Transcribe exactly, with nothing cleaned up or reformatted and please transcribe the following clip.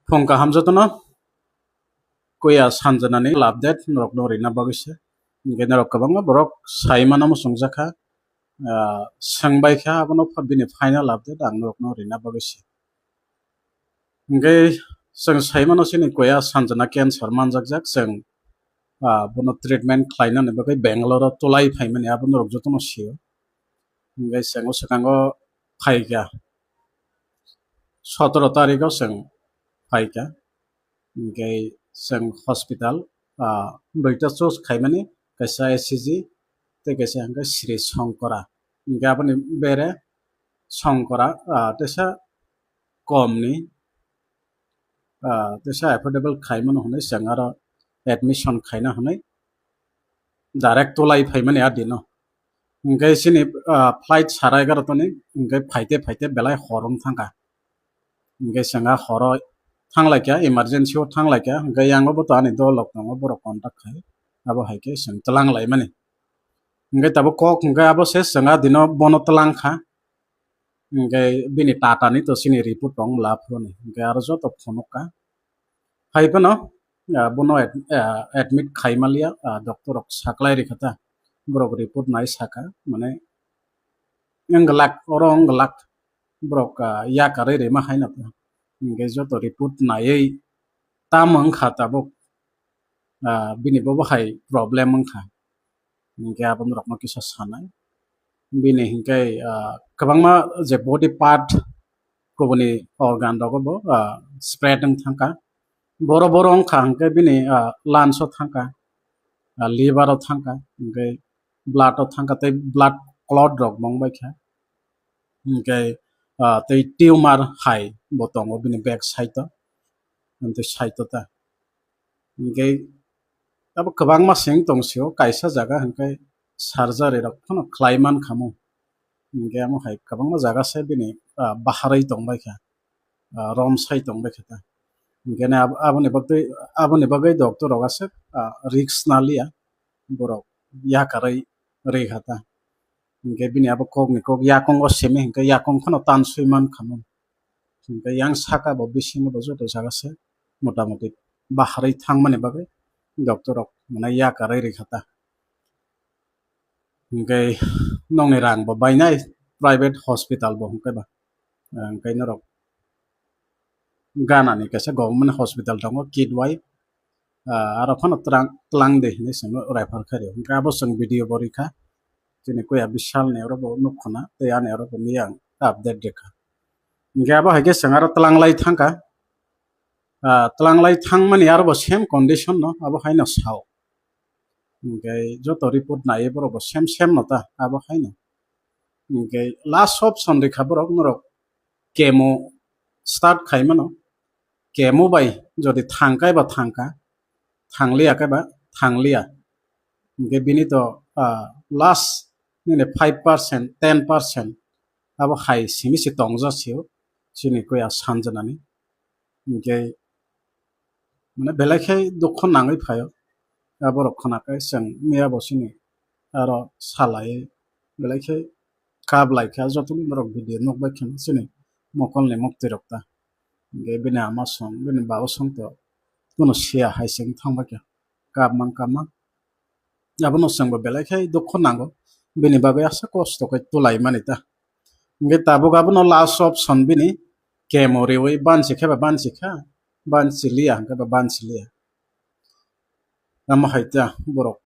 Phung kaham jotono, kuya sanjanani update norokno rina bagwi se. Hingke norok kwbangma borok sai mano muchungjakha, ah, swngbaikha, abono pha-, bini final update ang norokno rina bagwi se. Hingke chwng sai mano chini kuya sanjana cancer manjakjak, chwng, ah, bono treatment khlainani bagwi Bangalore o tulai phaimani abo norok jotono sio. Hingke chwng o swkango phaikha, sotoro tarikh o chwng phaikha. Hingke chwng hospital, ah, duita choose khaimani, kaisa S C G tei kaisa hingke Sri Shankara. Hingke aboni bere Shankara, ah, teisa komni, ah, teisa affordable khaimano hwnwi chwng aro admission khaina hwnwi direct tulai phaimani a dino. Hingke chini, ah, flight sara egarotani, hingke phaite phaite belai hor wng thangkha. Hingke chwng a horo thanglaikha, emergency o thanglaikha, hingke yango bo to ani dolok tongo, borok contact khai, abo hai khe chwng twlang laimani. Hingke tabuk kok hingke abo se chwng a dino bono twlang kha, hingke bini Tata ni to chini report tong la phuruni, hingke aro joto phunuk kha. Hai phano, ah, bono ad-, ah, admit khai manliya, ah, doctor rok saklai rikha ta, borok report nai saka, mane, wng glak, oro wng glak, borok, ah, yakarwi rima hai no, hingke joto report naiwi tamo wngkha tabuk, ah, bini bobo hai problem wngkha, hingke abo norokno kisa sanai. Bini hingke, ah, kwbangma je body part, kubuni organ rogo bo, ah, spread wng thangkha. Boro boro wngkha hingke bini, ah, lungs o thangkha, ah, liver o thangkha, hingke blood o thangkha tei blood clot rok bo wngbaikha. Hingke, ah, tei tumor hai bo tongo bini back side o, tei side o ta. Hingke abo kwbangma seng tong sio, kaisa jaga hingke surgery rok phano khlai mankha mo. Hingke amo hai kwbangma jaga se bini, ah, baharwi tongbaikha, ah, romsai tongbaikha ta. Hingke ne abo-, aboni bagwi, aboni bagwi doctor rok aswk, ah, risk naliya, borok yakarwi rikha ta. Hingke bini abo kokni kok yakungo simi hingke yakung phano tanswi mankha mo. Hingke yang saka bo bisingo bo joto jaga se motamoti baharwi thangmani bagwi doctor rok mane yakarwi rikha ta. Hingke nokni rang bo bainai private hospital bo hingke ba, hingke norok Ghana ni kaisa government hospital tongo, Kidwai, ah, aro phano tlang, tlang de hinwi chwngno refer khaio. Hingke abo chwng video bo rikha, chini kuya Bishal ni oro bo nukkha na, tei ani oro bo miyang update rikha. Hingke abo hai khe chwng aro tlang lai thangkha, ah, tlang lai thangmani aro bo same condition no, abo haino sao. Hingke joto report naiwi borok bo same same no ta, abo haino. Hingke last option rikha borok norok chemo start khaimano, chemo bai jodi thangkai ba thangka, thangliya kai ba thangliya, hingke bini to, ah, last nini five percent, ten percent abo hai simi se tongja sio, chini kuya sanjanani. Hingke mane belai khe dukhu nangwi phaio. Aborok khwnakhai chwng miya bo chini aro salai belai khe kap laikha, jotono norok video nukbai kheno chini mokolni muktwi rok ta. Hingke bini ama song, bini baba song to kuno siya hai se wng thangbai kha. Kap mang, kap mang. Abono chwngbo belai khe dukhu nango. Bini bagwi aswk kosto khe tulai mani ta. Hingke tabuk abono last option bini chemo riwi bansi khe ba bansi kha, bansi liya hingke ba bansi liya. Amo hai ta borok